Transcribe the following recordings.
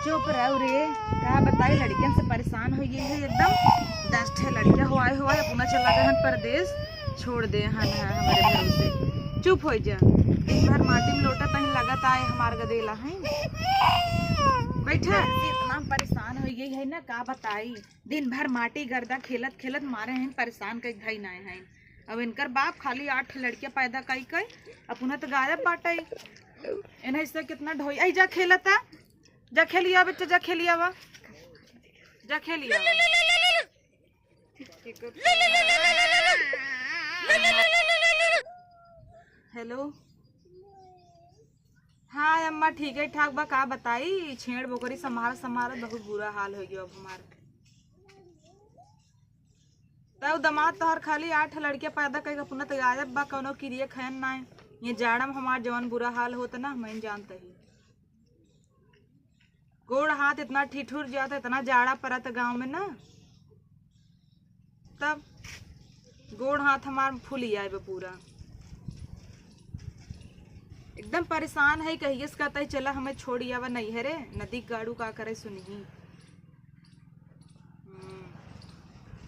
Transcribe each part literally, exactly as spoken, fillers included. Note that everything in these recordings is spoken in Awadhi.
चुप रहो रे, का बताई, लड़कियन से परेशान होइ गई है एकदम। दस ठे लड़कियां हुआए हुआए अपना चला गए हन परदेस, छोड़ दे हन है हमरे भरोसे। चुप होइ जा, दिन भर माटी में लोटा तहीं लगत आए हमार गदेला है। बैठा, इतना परेशान होइ गई है ना, का बताई। दिन भर माटी गर्दा खेलत खेलत मारे हैं, परेशान कई धई नाय हैं। अब इनकर बाप खाली आठ लड़कियां पैदा कई कई, अपना तो गायब बाटे। इन्हें इससे कितना ढोई, आई जा खेलता, जा खेलिया बच्चा, जा खेलिया बा, जा खेलिया बा। हेलो, हाँ अम्मा, ठीक है ठाक बा। का बताई, छेड़ बोकरी संभाल संभाल बहुत बुरा हाल हो गयो अब हमार। तब दमाद तोहर खाली आठ लड़के पैदा करके अपना तो गायब बा, कौनो किरिए खैन नाय। ये जाड़ा में हमार जवन बुरा हाल होत ना, हम जानते ही। गोड़ हाथ इतना ठिठुर जात, इतना जाड़ा परत गाँव में ना, तब गोड़ हाथ हमार फूली आए बा पूरा। एकदम परेशान है, कहिए से कहता है, "चला हमें छोड़ी आवा नैहरे, नदी गाड़ू का करे सुनही।" हम्म।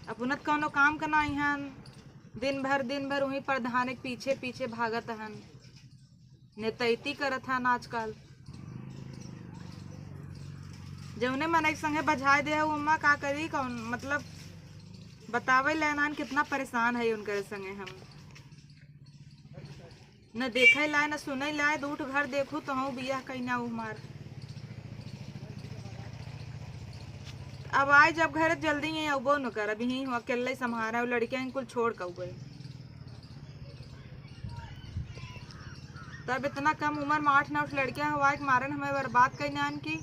अपनत कौनो काम का नाई हन, दिन भर, दिन भर वहीं प्रधान के पीछे, पीछे भागत हन। नेतैती करत हन आजकल। जौने मनई के संगे बझाए दे है, उमा का करी, कौन, मतलब, बतावे ले नान कितना परेशान है उनके संगे हम। न देखे लाए, न सुने लाए, दूठ घर देखू तो हूँ बियाह कहीं ना हमार। अब आए जब घर जल्दी ही अबो न कर, अभी ही हुआ अकेले संभारा, लड़कियां कुल छोड़ के गए। तब इतना कम उम्र में आठ नौ लड़कियां हुआ के मारन हमें बर्बाद कई नान की।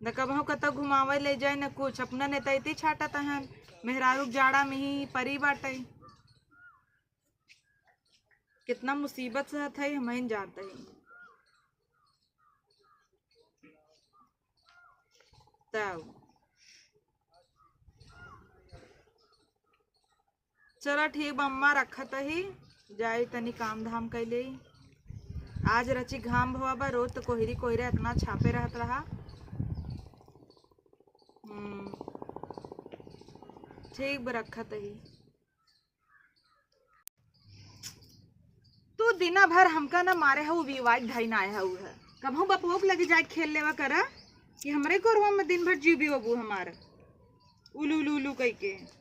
न कबहू कतौ घुमावे ले जाए, न कुछ। अपना नेतैती छाटत हन, मेहरारू के जाड़ा में ही परी बाटे। कितना मुसीबत सहत है, हम ही जानते हैं। तब चला ठीक बा अम्मा, रखत ही, जाई तनी काम धाम कैले। आज रची घाम भवा बा, रोज तो कोहरी कोहरे इतना छापे रहत रहा। हम्म, ठीक बा, रखत ही। तू दिना भर हमका ना मारे हऊ, बिवाई धई ना आए हऊ है। कबहू बपुओ के लगे जाए खेल लेवा करा कि हमरे कोरवा में दिन भर जीव बिवबू हमार उलू उलू उलू कई के।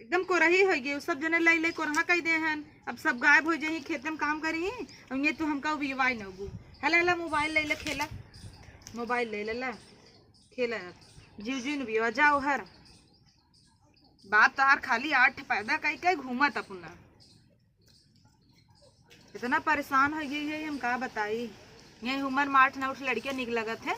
एकदम कोरही हो गई, सब जने लाई लाई कोरहा कई दे हन। अब सब गायब हो जाही, खेते में काम करी, और ये तू हमका बिवाई न बू। हला हला मोबाइल ले ले खेला, मोबाइल ले ले ला खेला, जीव जीव न बिवा जाओ हर। बाप तोहार खाली आठ पैदा कई कई घूमत अपना। इतना परेशान हो गई है, हम का बताई। यही उम्र में आठ नौ लड़कियां निक लगत है।